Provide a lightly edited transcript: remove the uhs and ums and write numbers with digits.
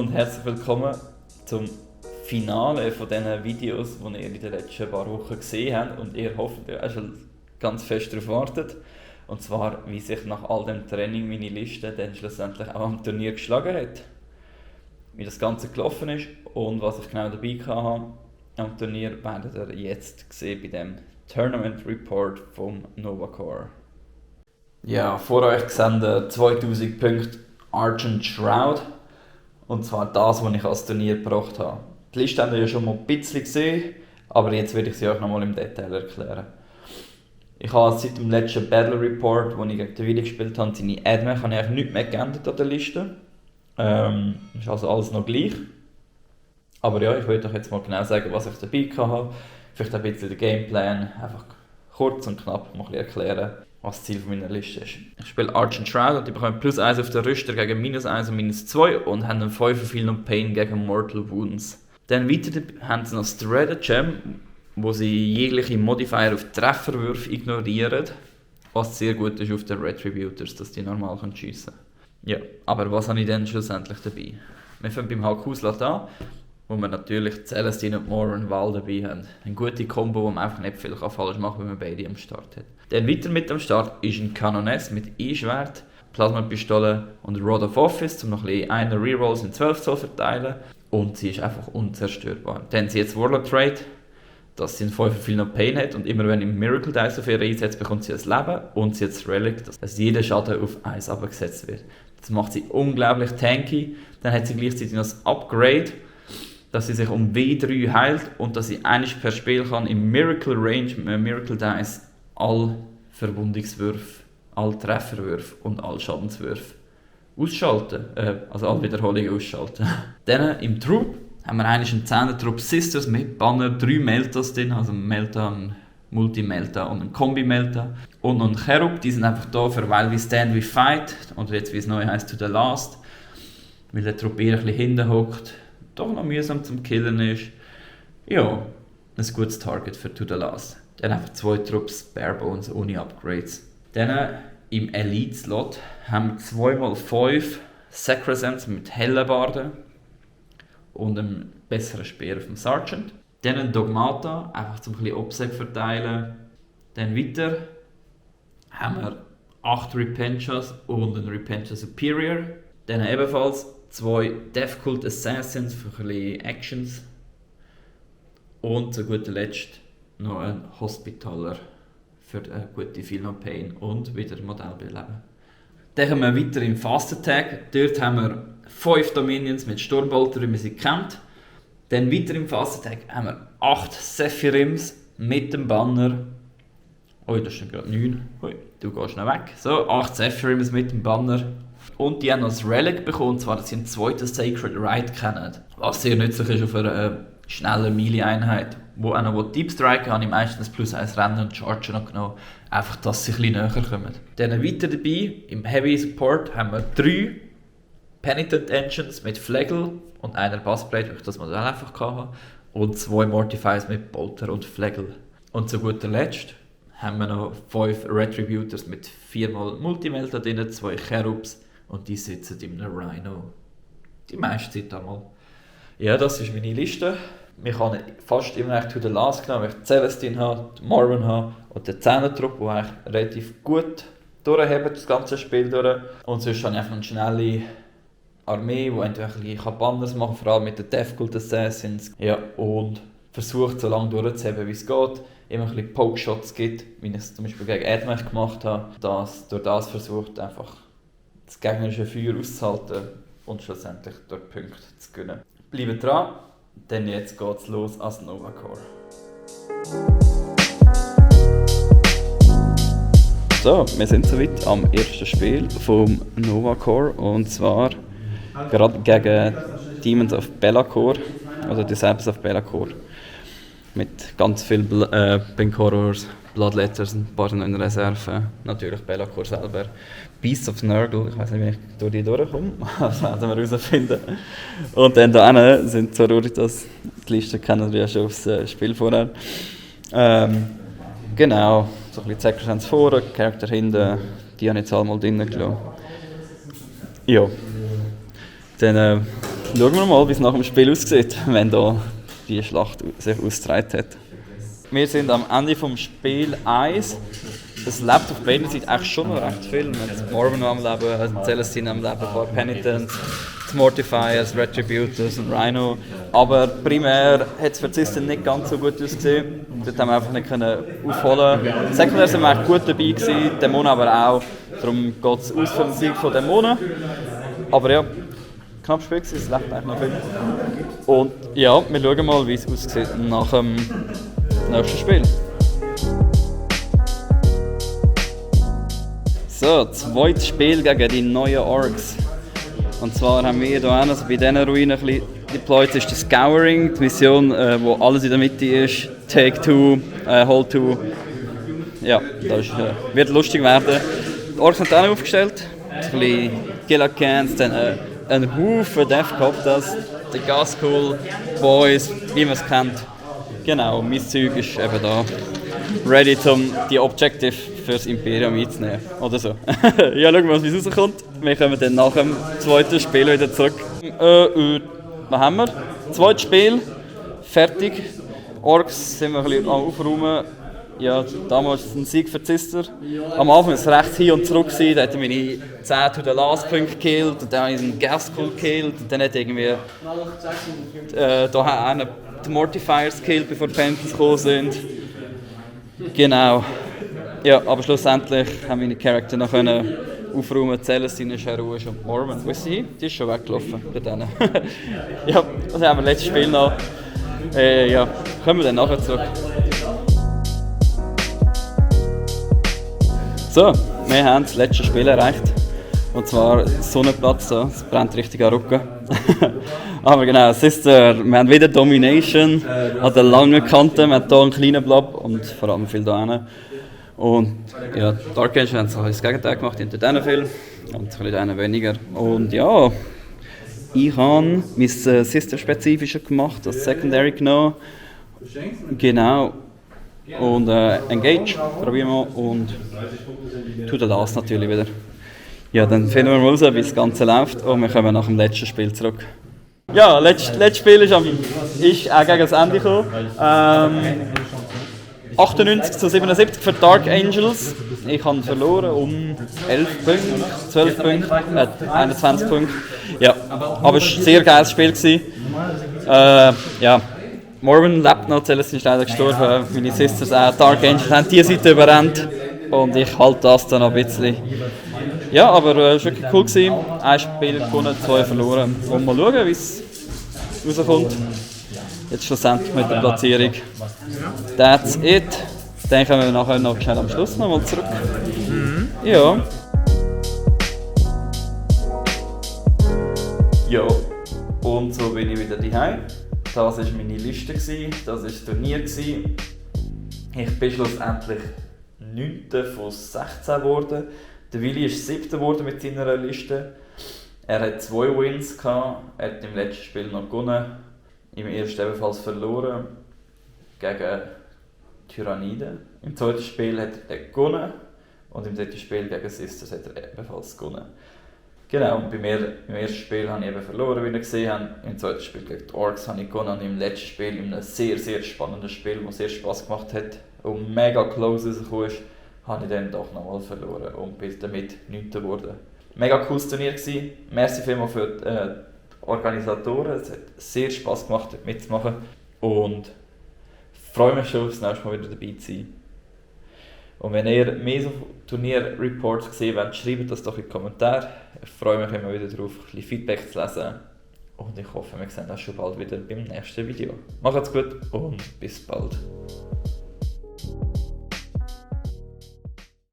und herzlich willkommen zum Finale von diesen Videos, die ihr in den letzten paar Wochen gesehen habt und ihr hoffentlich auch schon ganz fest darauf wartet. Und zwar, wie sich nach all dem Training meine Liste dann schlussendlich auch am Turnier geschlagen hat. Wie das Ganze gelaufen ist und was ich genau dabei hatte am Turnier, werdet ihr jetzt sehen bei dem Tournament Report vom Novacore. Ja, vor euch sehen 2000 Punkte Argent Shroud. Und zwar das, was ich als Turnier gebracht habe. Die Liste habt ihr ja schon mal ein bisschen gesehen, aber jetzt werde ich sie euch nochmal im Detail erklären. Ich habe seit dem letzten Battle Report, wo ich gegen den Willi gespielt habe, seine Admin, habe ich eigentlich nichts mehr geändert an der Liste. Ist also alles noch gleich. Aber ja, ich wollte euch jetzt mal genau sagen, was ich dabei hatte. Vielleicht ein bisschen den Gameplan, einfach kurz und knapp mal erklären, was das Ziel meiner Liste ist. Ich spiele Argent Shroud und die bekommen +1 auf den Rüster gegen -1 und -2 und haben einen 5 Feel No Pain gegen Mortal Wounds. Dann weiter haben sie noch das Dreaded Gem, wo sie jegliche Modifier auf Trefferwürfe ignorieren, was sehr gut ist auf den Retributors, dass die normal schiessen können. Ja, aber was habe ich denn schlussendlich dabei? Wir fangen beim Hakuslat an, wo wir natürlich Celestine und Moran Val dabei haben. Eine gute Kombo, wo man einfach nicht viel falsch machen kann, wenn man beide am Start hat. Dann weiter mit am Start ist ein Canoness mit E-Schwert, Plasmapistole und Rod of Office, um noch ein bisschen eine Rerolls in 12 zu verteilen. Und sie ist einfach unzerstörbar. Dann sie jetzt Warlock Trade, dass sie einen 5 Feel No Pain hat und immer wenn ich Miracle Dice auf ihr einsetzt, bekommt sie ein Leben und sie hat das Relic, dass jeder Schaden auf 1 abgesetzt wird. Das macht sie unglaublich tanky. Dann hat sie gleichzeitig noch das Upgrade, dass sie sich um W3 heilt und dass sie einmal per Spiel kann im Miracle Range mit einem Miracle Dice alle Verwundungswürfe, alle Trefferwürfe und alle Schadenswürfe ausschalten. Also alle Wiederholungen ausschalten. Dann im Troop haben wir eigentlich einen 10er Trupp Sisters mit Banner, 3 Meltas drin, also ein Melta, ein Multi-Melta und ein Kombi-Melta. Und noch ein Cherub, die sind einfach da für While We Stand, We Fight. Oder jetzt wie es neu heisst, To The Last. Weil der Trupp eher ein bisschen hinten hockt, doch noch mühsam zum Killen ist. Ja, ein gutes Target für To The Last. Dann einfach 2 Trupps Bare Bones ohne Upgrades. Dann im Elite-Slot haben wir 2x5 Sacrosanths mit Hellebarden und einem besseren Speer auf dem Sergeant. Dann ein Dogmata, einfach zum ein bisschen Obsec verteilen. Dann weiter haben wir 8 Repentia und einen Repentia Superior. Dann ebenfalls 2 Death Cult Assassins für ein bisschen Actions. Und zu guter Letzt noch ein Hospitaler für eine gute Feel No Pain und wieder Modellbeleben. Dann kommen wir weiter im Fast Attack. Dort haben wir 5 Dominions mit Sturmbolter, wie man sie kennt. Dann weiter im Fast Attack haben wir 8 Sephiroths mit dem Banner. Oh, das sind gerade 9. Ui, du gehst noch weg. So, 8 Sephiroths mit dem Banner. Und die haben noch das Relic bekommen, und zwar, dass sie einen zweiten Sacred Rite kennen. Was sehr nützlich ist auf einer schnellen Melee-Einheit. Wo auch noch Deep Strike habe ich meistens +1 Rennen und Charger noch genommen. Einfach, dass sie ein bisschen näher kommen. Dann weiter dabei, im Heavy Support, haben wir 3 Penitent Engines mit Flagel und einer Bassblade, weil ich das Modell einfach hatte. Und 2 Mortifiers mit Bolter und Flagel. Und zu guter Letzt haben wir noch 5 Retributors mit 4x Multimelta drin, 2 Cherubs und die sitzen in einem Rhino. Die meiste Zeit einmal. Ja, das ist meine Liste. Ich habe fast immer To The Last genommen, weil ich Celestine habe, Marvin habe und den 10er-Trupp, der eigentlich relativ gut durchhebt, das ganze Spiel durch. Und sonst habe ich einfach eine schnelle Armee, die entweder ein bisschen Banners machen kann, vor allem mit den Death Cult Assassins. Ja, und versucht so lange durchzuheben, wie es geht. Immer ein bisschen Poke-Shots gibt, wie ich es zum Beispiel gegen Admech gemacht habe. Durch das versucht einfach das gegnerische Feuer auszuhalten und schlussendlich durch Punkte zu gewinnen. Bleibt dran, denn jetzt geht's los als Novacore. So, wir sind soweit am ersten Spiel vom Novacore und zwar gerade gegen Demons of Be'lakor, also Disciples of Be'lakor. Mit ganz vielen Pink Horrors, Bloodletters, ein paar in Reserve. Natürlich Be'lakor selber. Beasts of Nurgle, ich weiß nicht, wie ich durch die durchkomme, das werden wir herausfinden. Und dann da hinten sind Sororitas, die Liste kennen wir ja schon aufs Spiel vorher. Genau, so ein bisschen Sacrosanths vorne, Charakter hinten, die habe ich jetzt alle mal drinnen gelassen. Ja, dann schauen wir mal, wie es nach dem Spiel aussieht, wenn da die Schlacht sich ausgetragen hat. Wir sind am Ende vom Spiel 1. Es lebt auf beiden Seiten eigentlich schon noch recht viel. Wir haben Morven am Leben, Celestine am Leben, ein paar Penitents, die Mortifiers, Retributors und Rhino. Aber primär hat es für die System nicht ganz so gut ausgesehen. Dort haben wir einfach nicht aufholen können. Sekundär sind wir echt gut dabei gewesen, Dämonen aber auch. Darum geht es aus für den Sieg von Dämonen. Aber ja, knapp Spiel gewesen, es lebt eigentlich noch viel. Und ja, wir schauen mal, wie es aussieht nach dem nächsten Spiel. So, zweites Spiel gegen die neuen Orks. Und zwar haben wir hier also bei diesen Ruinen ein bisschen deployed, ist das Scouring, die Mission, wo alles in der Mitte ist. Take 2, Hold 2. Ja, das wird lustig werden. Die Orks sind dann aufgestellt. Ein bisschen Gillacans, dann ein Haufen Death Copters, die Gaskull Boys, wie man es kennt. Genau, mein Zeug ist eben da. Ready, um die Objective fürs Imperium einzunehmen. Oder so. Ja, schauen wir mal, wie es rauskommt. Wir kommen dann nach dem zweiten Spiel wieder zurück. Was haben wir? Zweites Spiel. Fertig. Orks sind wir ein bisschen am Aufräumen. Ja, damals ein Sieg für Zister. Am Anfang war es recht hin und zurück. Da hatten wir meine 10 to the last Punkt gekillt. Und dann habe ich einen Gaskull gekillt. Und dann hat irgendwie da hat einer die Mortifiers gekillt, bevor die Penitents gekommen sind. Genau. Ja, aber schlussendlich haben meine Charakter noch aufräumen, Celestine ist heroisch und Mormon. Wo ist sie hin? Die ist schon weggelaufen bei denen. Ja, das haben wir letztes Spiel noch. Ja, kommen wir dann nachher zurück. So, wir haben das letzte Spiel erreicht. Und zwar Sonnenplatz, so. Es brennt richtig an Rücken. Aber genau, Sister, wir haben wieder Domination an der langen Kante, wir haben hier einen kleinen Blob und vor allem viel da hinten. Und ja, Dark Angel haben das Gegenteil gemacht, hinter denen viel und ein bisschen denen weniger. Und ja, ich habe mein Sister-spezifische gemacht, das Secondary genommen. Genau. Und Engage, probieren wir und To the Last natürlich wieder. Ja, dann finden wir mal raus, wie das Ganze läuft und wir kommen nach dem letzten Spiel zurück. Ja, letztes Spiel ist auch gegen das Ende gekommen. 98 zu 77 für Dark Angels. Ich habe verloren um 11 Punkte, 12 Punkte, 21 Punkte. Ja, aber es war ein sehr geiles Spiel. Ja, Morven lebt noch, Celestine ist leider gestorben. Meine Sisters auch, Dark Angels haben die Seite überrannt. Und ich halte das dann noch ein bisschen. Ja, aber es war wirklich cool gewesen. Ein Spiel gewonnen, 2 verloren. Und mal schauen, wie es rauskommt. Jetzt schlussendlich mit der Platzierung. That's it. Dann kommen wir nachher noch schnell am Schluss nochmal zurück. Ja. Ja, und so bin ich wieder daheim. Das war meine Liste, das war das Turnier. Ich bin schlussendlich 9. von 16 geworden. Der Willi ist 7. geworden mit seiner Liste. Er hat 2 Wins gehabt. Er hat im letzten Spiel noch gewonnen. Im ersten ebenfalls verloren. Gegen Tyrannide. Im zweiten Spiel hat er gewonnen. Und im dritten Spiel gegen Sisters hat er ebenfalls gewonnen. Genau, und im ersten Spiel habe ich eben verloren, wie ihr gesehen habt. Im zweiten Spiel gegen die Orks habe ich gewonnen. Und im letzten Spiel, in einem sehr, sehr spannenden Spiel, das sehr Spass gemacht hat und mega close rausgekommen ist, habe ich dann doch nochmal verloren und bin damit 9. geworden. Mega cooles Turnier gewesen. Merci vielmals für die Organisatoren. Es hat sehr Spass gemacht, dort mitzumachen. Und ich freue mich schon, das nächste Mal wieder dabei zu sein. Und wenn ihr mehr so Turnier-Reports gesehen wollt, schreibt das doch in die Kommentare. Ich freue mich immer wieder darauf, ein bisschen Feedback zu lesen. Und ich hoffe, wir sehen uns schon bald wieder beim nächsten Video. Macht's gut und bis bald.